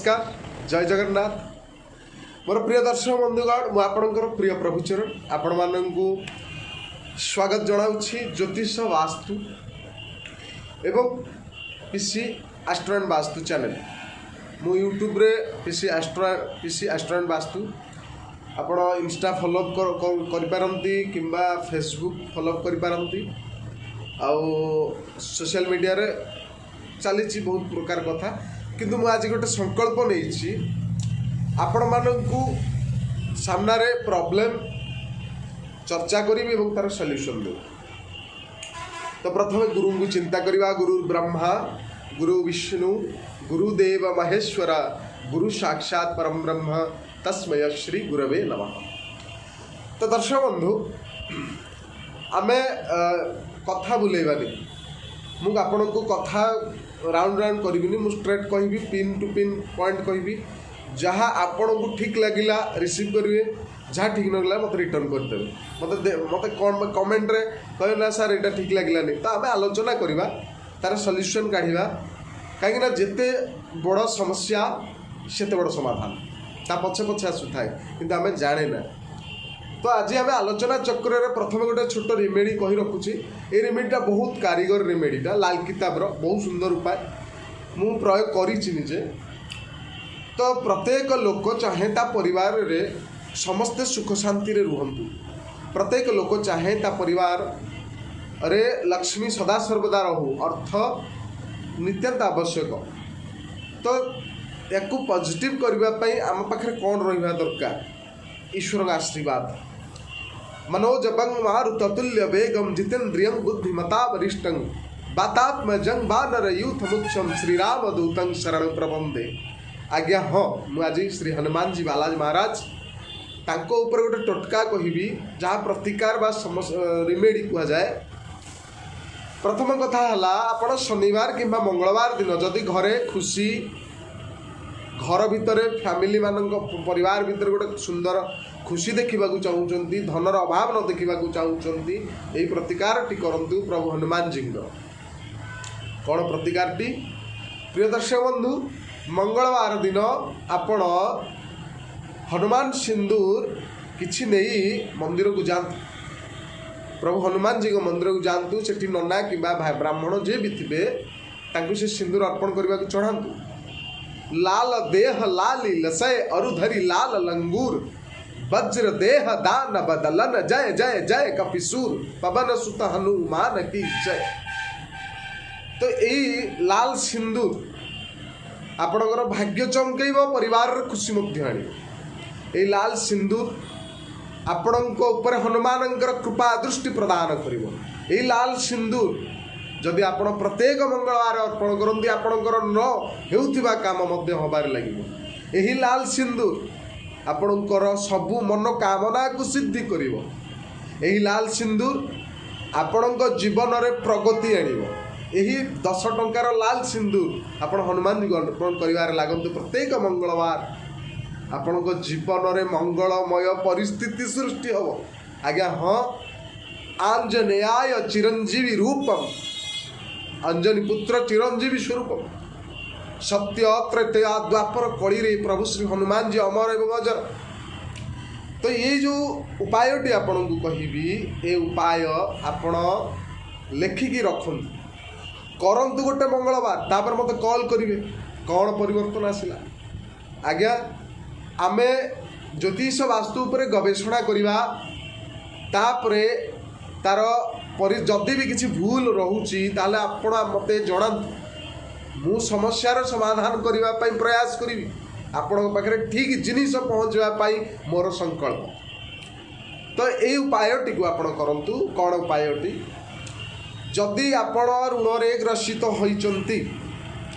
ନମସ୍କାର, ଜୟ ଜଗନ୍ନାଥ। ମୋର ପ୍ରିୟ ଦର୍ଶକ ବନ୍ଧୁଗଣ, ମୁଁ ଆପଣଙ୍କର ପ୍ରିୟ ପ୍ରଭୁଚରଣ ଆପଣମାନଙ୍କୁ ସ୍ୱାଗତ ଜଣାଉଛି ଜ୍ୟୋତିଷ ବାସ୍ତୁ ଏବଂ ପିସି ଆଷ୍ଟ୍ରୋ ଆଣ୍ଡ ବାସ୍ତୁ ଚ୍ୟାନେଲ୍। ମୁଁ ୟୁଟ୍ୟୁବରେ ପିସି ଆଷ୍ଟ୍ରୋ ଆଣ୍ଡ ବାସ୍ତୁ, ଆପଣ ଇନଷ୍ଟା ଫଲୋ କରିପାରନ୍ତି କିମ୍ବା ଫେସବୁକ୍ ଫଲୋ କରିପାରନ୍ତି। ଆଉ ସୋସିଆଲ ମିଡ଼ିଆରେ ଚାଲିଛି ବହୁତ ପ୍ରକାର କଥା। କିନ୍ତୁ ମୁଁ ଆଜି ଗୋଟେ ସଂକଳ୍ପ ନେଇଛି, ଆପଣମାନଙ୍କୁ ସାମ୍ନାରେ ପ୍ରୋବ୍ଲେମ୍ ଚର୍ଚ୍ଚା କରିବି ଏବଂ ତା'ର ସଲ୍ୟୁସନ୍ ଦେବି। ତ ପ୍ରଥମେ ଗୁରୁଙ୍କୁ ଚିନ୍ତା କରିବା। ଗୁରୁ ବ୍ରହ୍ମା, ଗୁରୁ ବିଷ୍ଣୁ, ଗୁରୁଦେବ ମହେଶ୍ୱର, ଗୁରୁ ସାକ୍ଷାତ ପରମ ବ୍ରହ୍ମ, ତସ୍ମୈ ଶ୍ରୀ ଗୁରବେ ନମଃ। ତ ଦର୍ଶକ ବନ୍ଧୁ, ଆମେ କଥା ବୁଲେଇବାନି। ମୁଁ ଆପଣଙ୍କୁ କଥା ରାଉଣ୍ଡ ରାଉଣ୍ଡ କରିବିନି। ମୁଁ ଷ୍ଟ୍ରେଟ୍ କହିବି, ପିନ୍ ଟୁ ପିନ୍ ପଏଣ୍ଟ କହିବି। ଯାହା ଆପଣଙ୍କୁ ଠିକ୍ ଲାଗିଲା ରିସିଭ୍ କରିବେ, ଯାହା ଠିକ୍ ନ ଲାଗିଲା ମୋତେ ରିଟର୍ନ କରିଦେବେ। ମୋତେ କମେଣ୍ଟରେ କହିବେ, "ନା ସାର୍, ଏଇଟା ଠିକ୍ ଲାଗିଲାନି।" ତ ଆମେ ଆଲୋଚନା କରିବା, ତା'ର ସଲ୍ୟୁସନ୍ କାଢ଼ିବା। କାହିଁକିନା ଯେତେ ବଡ଼ ସମସ୍ୟା, ସେତେ ବଡ଼ ସମାଧାନ ତା ପଛେ ପଛେ ଆସୁଥାଏ, କିନ୍ତୁ ଆମେ ଜାଣେ ନା। ତ ଆଜି ଆମେ ଆଲୋଚନା ଚକ୍ରରେ ପ୍ରଥମେ ଗୋଟେ ଛୋଟ ରେମେଡ଼ି କହି ରଖୁଛି। ଏଇ ରେମେଡ଼ିଟା ବହୁତ କାରିଗର ରେମେଡ଼ିଟା, ଲାଲ କିତାବର ବହୁତ ସୁନ୍ଦର ଉପାୟ। ମୁଁ ପ୍ରୟୋଗ କରିଛି ନିଜେ। ତ ପ୍ରତ୍ୟେକ ଲୋକ ଚାହେଁ ତା ପରିବାରରେ ସମସ୍ତେ ସୁଖ ଶାନ୍ତିରେ ରୁହନ୍ତୁ। ପ୍ରତ୍ୟେକ ଲୋକ ଚାହେଁ ତା ପରିବାରରେ ଲକ୍ଷ୍ମୀ ସଦାସର୍ବଦା ରହୁ। ଅର୍ଥ ନିତ୍ୟାନ୍ତ ଆବଶ୍ୟକ। ତ ୟାକୁ ପଜିଟିଭ୍ କରିବା ପାଇଁ ଆମ ପାଖରେ କ'ଣ ରହିବା ଦରକାର? ଈଶ୍ୱରଙ୍କ ଆଶୀର୍ବାଦ। मनोजवं मारुततुल्य वेगं, जितेन्द्रियं बुद्धिमतां वरिष्ठं, वातात्मजं वानर यूथ मुख्यं, श्रीराम दूतं शरण प्रपद्ये। ଆଜ୍ଞା ହଁ, ମୁଁ ଆଜି ଶ୍ରୀ ହନୁମାନଜୀ ବାଲାଜୀ ମହାରାଜ ତାଙ୍କ ଉପରେ ଗୋଟେ ଟୋଟକା କହିବି, ଯାହା ପ୍ରତିକାର ବା ରିମେଡ଼ି କୁହାଯାଏ। ପ୍ରଥମ କଥା ହେଲା, ଆପଣ ଶନିବାର କିମ୍ବା ମଙ୍ଗଳବାର ଦିନ ଯଦି ଘରେ ଖୁସି, ଘର ଭିତରେ ଫ୍ୟାମିଲି ମାନଙ୍କ ପରିବାର ଭିତରେ ଗୋଟେ ସୁନ୍ଦର ଖୁସି ଦେଖିବାକୁ ଚାହୁଁଛନ୍ତି, ଧନର ଅଭାବ ନ ଦେଖିବାକୁ ଚାହୁଁଛନ୍ତି, ଏଇ ପ୍ରତିକାରଟି କରନ୍ତୁ ପ୍ରଭୁ ହନୁମାନଜୀଙ୍କର। କ'ଣ ପ୍ରତିକାରଟି? ପ୍ରିୟ ଦର୍ଶକ ବନ୍ଧୁ, ମଙ୍ଗଳବାର ଦିନ ଆପଣ ହନୁମାନ ସିନ୍ଦୁର କିଛି ନେଇ ମନ୍ଦିରକୁ ଯାଆନ୍ତୁ। ପ୍ରଭୁ ହନୁମାନଜୀଙ୍କ ମନ୍ଦିରକୁ ଯାଆନ୍ତୁ। ସେଠି ନନା କିମ୍ବା ବ୍ରାହ୍ମଣ ଯିଏ ବି ଥିବେ, ତାଙ୍କୁ ସେ ସିନ୍ଦୁର ଅର୍ପଣ କରିବାକୁ ଚଢ଼ାନ୍ତୁ। लाल देह लाली लसै अरु धरि लाल लंगूर, वज्र देह दानव दलन, जय जय जय कपिसूर, पवन सुत हनुमान की जय। ତ ଏଇ ଲାଲ ସିନ୍ଦୁର ଆପଣଙ୍କର ଭାଗ୍ୟ ଚମକେଇବ, ପରିବାରରେ ଖୁସି ମଧ୍ୟ ଆଣିବ। ଏଇ ଲାଲ ସିନ୍ଦୁର ଆପଣଙ୍କ ଉପରେ ହନୁମାନଙ୍କର କୃପା ଦୃଷ୍ଟି ପ୍ରଦାନ କରିବ। ଏଇ ଲାଲ ସିନ୍ଦୁର ଯଦି ଆପଣ ପ୍ରତ୍ୟେକ ମଙ୍ଗଳବାର ଅର୍ପଣ କରନ୍ତି, ଆପଣଙ୍କର ନ ହେଉଥିବା କାମ ମଧ୍ୟ ହେବାରେ ଲାଗିବ। ଏହି ଲାଲ ସିନ୍ଦୁର ଆପଣଙ୍କର ସବୁ ମନୋକାମନାକୁ ସିଦ୍ଧି କରିବ। ଏହି ଲାଲ ସିନ୍ଦୁର ଆପଣଙ୍କ ଜୀବନରେ ପ୍ରଗତି ଆଣିବ। ଏହି 10 ଟଙ୍କାର ଲାଲ ସିନ୍ଦୁର ଆପଣ ହନୁମାନଜୀଙ୍କୁ ଅର୍ପଣ କରିବାରେ ଲାଗନ୍ତୁ ପ୍ରତ୍ୟେକ ମଙ୍ଗଳବାର। ଆପଣଙ୍କ ଜୀବନରେ ମଙ୍ଗଳମୟ ପରିସ୍ଥିତି ସୃଷ୍ଟି ହେବ। ଆଜ୍ଞା ହଁ, आंजनेयाय चिरंजीवी रूपम, ଅଞ୍ଜନୀ ପୁତ୍ର ଚିରଞ୍ଜୀବୀ ସ୍ୱରୂପ। ସତ୍ୟ, ତ୍ରେତୟା, ଦ୍ୱାପର, କଳିରେ ପ୍ରଭୁ ଶ୍ରୀ ହନୁମାନଜୀ ଅମର ଏବଂ ଅଜର। ତ ଏଇ ଯେଉଁ ଉପାୟଟି ଆପଣଙ୍କୁ କହିବି, ଏ ଉପାୟ ଆପଣ ଲେଖିକି ରଖନ୍ତୁ, କରନ୍ତୁ ଗୋଟେ ମଙ୍ଗଳବାର, ତାପରେ ମୋତେ କଲ୍ କରିବେ କ'ଣ ପରିବର୍ତ୍ତନ ଆସିଲା। ଆଜ୍ଞା, ଆମେ ଜ୍ୟୋତିଷ ବାସ୍ତୁ ଉପରେ ଗବେଷଣା କରିବା, ତାପରେ ତାର ପରି ଯଦି ବି କିଛି ଭୁଲ ରହୁଛି, ତାହେଲେ ଆପଣ ମୋତେ ଜଣାନ୍ତୁ। ମୁଁ ସମସ୍ୟାର ସମାଧାନ କରିବା ପାଇଁ ପ୍ରୟାସ କରିବି। ଆପଣଙ୍କ ପାଖରେ ଠିକ୍ ଜିନିଷ ପହଞ୍ଚିବା ପାଇଁ ମୋର ସଂକଳ୍ପ। ତ ଏଇ ଉପାୟଟିକୁ ଆପଣ କରନ୍ତୁ। କ'ଣ ଉପାୟଟି? ଯଦି ଆପଣ ଋଣରେ ଗ୍ରସିତ ହୋଇଛନ୍ତି,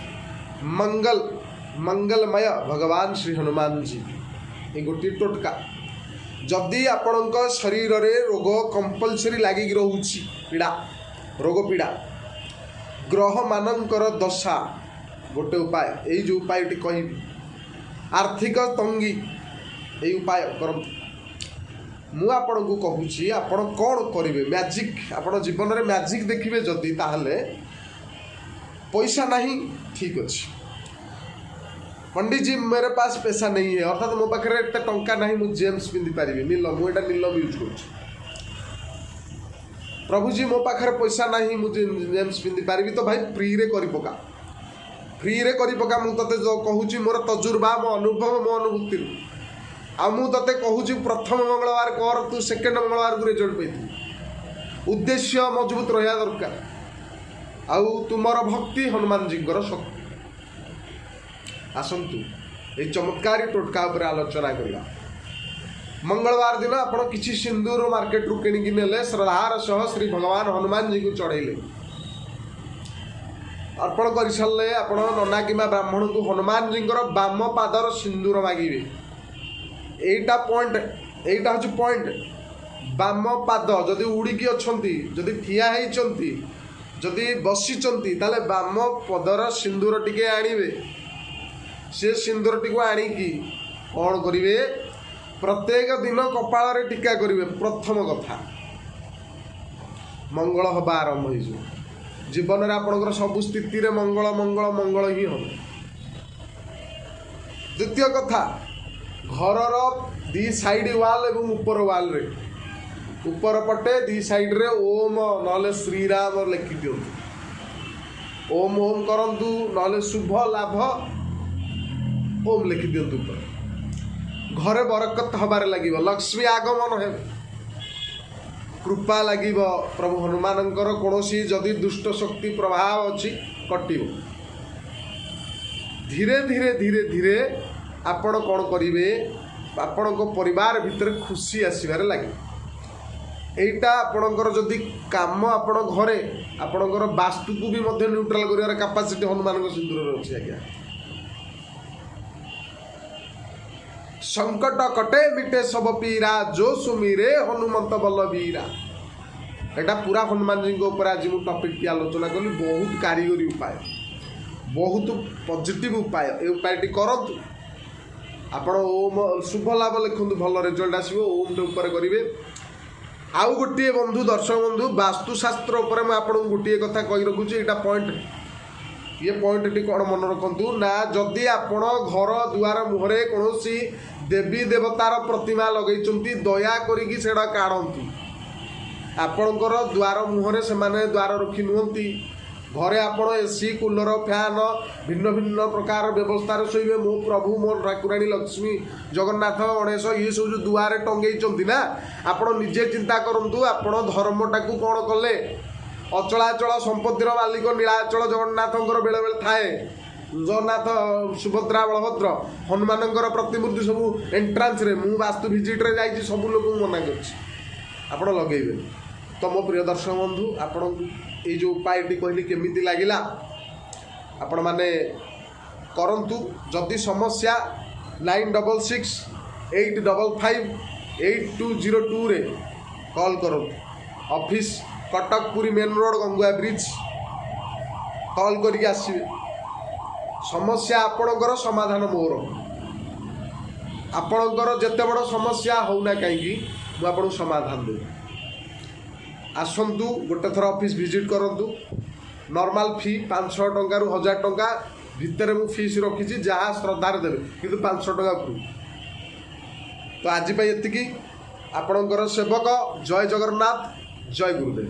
ମଙ୍ଗଲ ମଙ୍ଗଲମୟ ଭଗବାନ ଶ୍ରୀ ହନୁମାନଜୀ, ଏ ଗୋଟିଏ ଟୋଟକା। ଯଦି ଆପଣଙ୍କ ଶରୀରରେ ରୋଗ କମ୍ପଲସରି ଲାଗିକି ରହୁଛି, ପୀଡ଼ା, ରୋଗ ପୀଡ଼ା, ଗ୍ରହମାନଙ୍କର ଦଶା, ଗୋଟେ ଉପାୟ ଏଇ ଯେଉଁ ଉପାୟଟି କହିବି। ଆର୍ଥିକ ତଙ୍ଗି, ଏଇ ଉପାୟ କରନ୍ତୁ। ମୁଁ ଆପଣଙ୍କୁ କହୁଛି ଆପଣ କ'ଣ କରିବେ। ମ୍ୟାଜିକ୍, ଆପଣ ଜୀବନରେ ମ୍ୟାଜିକ୍ ଦେଖିବେ ଯଦି, ତାହେଲେ ପଇସା ନାହିଁ, ଠିକ୍ ଅଛି। पंडित जी मेरे पास पैसा नहीं है, ଅର୍ଥାତ୍ ମୋ ପାଖରେ ଏତେ ଟଙ୍କା ନାହିଁ ମୁଁ ଜେମ୍ସ ପିନ୍ଧିପାରିବି, ନୀଲମ, ମୁଁ ଏଇଟା ନୀଲମ ୟୁଜ୍ କରୁଛି। ପ୍ରଭୁଜୀ ମୋ ପାଖରେ ପଇସା ନାହିଁ ମୁଁ ଜେମ୍ସ ପିନ୍ଧିପାରିବି, ତ ଭାଇ ଫ୍ରିରେ କରିପକା, ଫ୍ରିରେ କରିପକା। ମୁଁ ତତେ କହୁଛି ମୋର ତଜୁର୍ବା, ମୋ ଅନୁଭବ, ମୋ ଅନୁଭୂତିରୁ। ଆଉ ମୁଁ ତତେ କହୁଛି ପ୍ରଥମ ମଙ୍ଗଳବାର କର, ତୁ ସେକେଣ୍ଡ ମଙ୍ଗଳବାରକୁ ରେଜଲ୍ଟ ପାଇଥିବୁ। ଉଦ୍ଦେଶ୍ୟ ମଜବୁତ ରହିବା ଦରକାର, ଆଉ ତୁମର ଭକ୍ତି ହନୁମାନଜୀଙ୍କର ଶକ୍ତି। ଆସନ୍ତୁ ଏଇ ଚମତ୍କାରୀ ଟୋଟକା ଉପରେ ଆଲୋଚନା କରିବା। ମଙ୍ଗଳବାର ଦିନ ଆପଣ କିଛି ସିନ୍ଦୁର ମାର୍କେଟରୁ କିଣିକି ନେଲେ, ଶ୍ରଦ୍ଧାର ସହ ଶ୍ରୀ ଭଗବାନ ହନୁମାନଜୀଙ୍କୁ ଚଢ଼େଇଲେ, ଅର୍ପଣ କରିସାରିଲେ ଆପଣ ନନା କିମ୍ବା ବ୍ରାହ୍ମଣଙ୍କୁ ହନୁମାନଜୀଙ୍କର ବାମ ପାଦର ସିନ୍ଦୁର ମାଗିବେ। ଏଇଟା ପଏଣ୍ଟ, ଏଇଟା ହେଉଛି ପଏଣ୍ଟ। ବାମ ପାଦ, ଯଦି ଉଡ଼ିକି ଅଛନ୍ତି, ଯଦି ଠିଆ ହେଇଛନ୍ତି, ଯଦି ବସିଛନ୍ତି, ତାହେଲେ ବାମ ପଦର ସିନ୍ଦୁର ଟିକେ ଆଣିବେ। ସେ ସିନ୍ଦୁରଟିକୁ ଆଣିକି କ'ଣ କରିବେ? ପ୍ରତ୍ୟେକ ଦିନ କପାଳରେ ଟୀକା କରିବେ। ପ୍ରଥମ କଥା, ମଙ୍ଗଳ ହେବା ଆରମ୍ଭ ହେଇଯିବ ଜୀବନରେ। ଆପଣଙ୍କର ସବୁ ସ୍ଥିତିରେ ମଙ୍ଗଳ ମଙ୍ଗଳ ମଙ୍ଗଳ ହିଁ ହେବ। ଦ୍ୱିତୀୟ କଥା, ଘରର ଦି ସାଇଡ୍ ୱାଲ୍ ଏବଂ ଉପର ୱାଲ୍ରେ, ଉପର ପଟେ ଦି ସାଇଡ଼୍ରେ ଓମ ନହେଲେ ଶ୍ରୀରାମ ଲେଖିଦିଅନ୍ତୁ। ଓମ୍ ଓମ୍ କରନ୍ତୁ, ନହେଲେ ଶୁଭ ଲାଭ ଓମ୍ ଲେଖିଦିଅନ୍ତୁ ଉପରେ। ଘରେ ବରକତ ହେବାରେ ଲାଗିବ, ଲକ୍ଷ୍ମୀ ଆଗମନ ହେବେ, କୃପା ଲାଗିବ ପ୍ରଭୁ ହନୁମାନଙ୍କର। କୌଣସି ଯଦି ଦୁଷ୍ଟ ଶକ୍ତି ପ୍ରଭାବ ଅଛି କଟିବ। ଧୀରେ ଧୀରେ ଧୀରେ ଧୀରେ ଆପଣ କ'ଣ କରିବେ, ଆପଣଙ୍କ ପରିବାର ଭିତରେ ଖୁସି ଆସିବାରେ ଲାଗିବ। ଏଇଟା ଆପଣଙ୍କର ଯଦି କାମ, ଆପଣ ଘରେ ଆପଣଙ୍କର ବାସ୍ତୁକୁ ବି ମଧ୍ୟ ନ୍ୟୁଟ୍ରାଲ କରିବାର କାପାସିଟି ହନୁମାନଙ୍କ ସିନ୍ଦୁରରେ ଅଛି ଆଜ୍ଞା। ସଙ୍କଟ କଟେ ମିଟେ ସବ ପୀରା, ଯୋ ସୁମିରେ ହନୁମନ୍ତ ବଲବୀରା। ଏଇଟା ପୁରା ହନୁମାନଜୀଙ୍କ ଉପରେ ଆଜି ମୁଁ ଟପିକଟି ଆଲୋଚନା କଲି। ବହୁତ କାରିଗରୀ ଉପାୟ, ବହୁତ ପଜିଟିଭ ଉପାୟ। ଏ ଉପାୟଟି କରନ୍ତୁ ଆପଣ। ଓମ ଶୁଭ ଲାଭ ଲେଖନ୍ତୁ, ଭଲ ରେଜଲ୍ଟ ଆସିବ। ଓମଟେ ଉପରେ କରିବେ। ଆଉ ଗୋଟିଏ ବନ୍ଧୁ, ଦର୍ଶକ ବନ୍ଧୁ, ବାସ୍ତୁଶାସ୍ତ୍ର ଉପରେ ମୁଁ ଆପଣଙ୍କୁ ଗୋଟିଏ କଥା କହି ରଖୁଛି। ଏଇଟା ପଏଣ୍ଟ, ଇଏ ପଏଣ୍ଟଟି କ'ଣ ମନେ ରଖନ୍ତୁ ନା, ଯଦି ଆପଣ ଘର ଦୁଆର ମୁହଁରେ କୌଣସି ଦେବୀ ଦେବତାର ପ୍ରତିମା ଲଗେଇଛନ୍ତି, ଦୟା କରିକି ସେଇଟା କାଢ଼ନ୍ତୁ। ଆପଣଙ୍କର ଦ୍ୱାର ମୁହଁରେ ସେମାନେ ଦ୍ୱାର ରଖି ନୁହନ୍ତି। ଘରେ ଆପଣ ଏସି, କୁଲର, ଫ୍ୟାନ୍, ଭିନ୍ନ ଭିନ୍ନ ପ୍ରକାର ବ୍ୟବସ୍ଥାରେ ଶୋଇବେ। ମୋ ପ୍ରଭୁ, ମୋ ଠାକୁରାଣୀ ଲକ୍ଷ୍ମୀ, ଜଗନ୍ନାଥ, ଗଣେଶ, ଇଏ ସବୁ ଯେଉଁ ଦୁଆରେ ଟଙ୍ଗେଇଛନ୍ତି ନା, ଆପଣ ନିଜେ ଚିନ୍ତା କରନ୍ତୁ ଆପଣ ଧର୍ମଟାକୁ କ'ଣ କଲେ। ଅଚଳାଚଳ ସମ୍ପତ୍ତିର ମାଲିକ ନୀଳାଚଳ ଜଗନ୍ନାଥଙ୍କର ବେଳେବେଳେ ଥାଏ। ଜଗନ୍ନାଥ, ସୁଭଦ୍ରା, ବଳଭଦ୍ର, ହନୁମାନଙ୍କର ପ୍ରତିମୂର୍ତ୍ତି ସବୁ ଏଣ୍ଟ୍ରାନ୍ସରେ। ମୁଁ ବାସ୍ତୁ ଭିଜିଟ୍ରେ ଯାଇଛି, ସବୁ ଲୋକଙ୍କୁ ମନା କରିଛି ଆପଣ ଲଗେଇବେ। ତ ମୋ ପ୍ରିୟ ଦର୍ଶକ ବନ୍ଧୁ, ଆପଣଙ୍କୁ ଏଇ ଯେଉଁ ଉପାୟଟି କହିଲି କେମିତି ଲାଗିଲା? ଆପଣମାନେ କରନ୍ତୁ। ଯଦି ସମସ୍ୟା, 9668558202ରେ କଲ୍ କରନ୍ତୁ। Office Cuttack Puri main road, Gangua bridge. Call କରିକି ଆସିବେ। ସମସ୍ୟା ଆପଣଙ୍କର, ସମାଧାନ ମୋର। ଆପଣଙ୍କର ଯେତେ ବଡ଼ ସମସ୍ୟା ହେଉନା କାହିଁକି, ମୁଁ ଆପଣଙ୍କୁ ସମାଧାନ ଦେବି। ଆସନ୍ତୁ, ଗୋଟେ ଥର ଅଫିସ୍ ଭିଜିଟ୍ କରନ୍ତୁ। ନର୍ମାଲ୍ ଫି 500 ଟଙ୍କାରୁ 1000 ଟଙ୍କା ଭିତରେ ମୁଁ ଫିସ୍ ରଖିଛି। ଯାହା ଶ୍ରଦ୍ଧାରେ ଦେବେ, କିନ୍ତୁ 500 ଟଙ୍କା ଉପରକୁ। ତ ଆଜି ପାଇଁ ଏତିକି। ଆପଣଙ୍କର ସେବକ। ଜୟ ଜଗନ୍ନାଥ, ଜୟ ଗୁରୁଦେବ।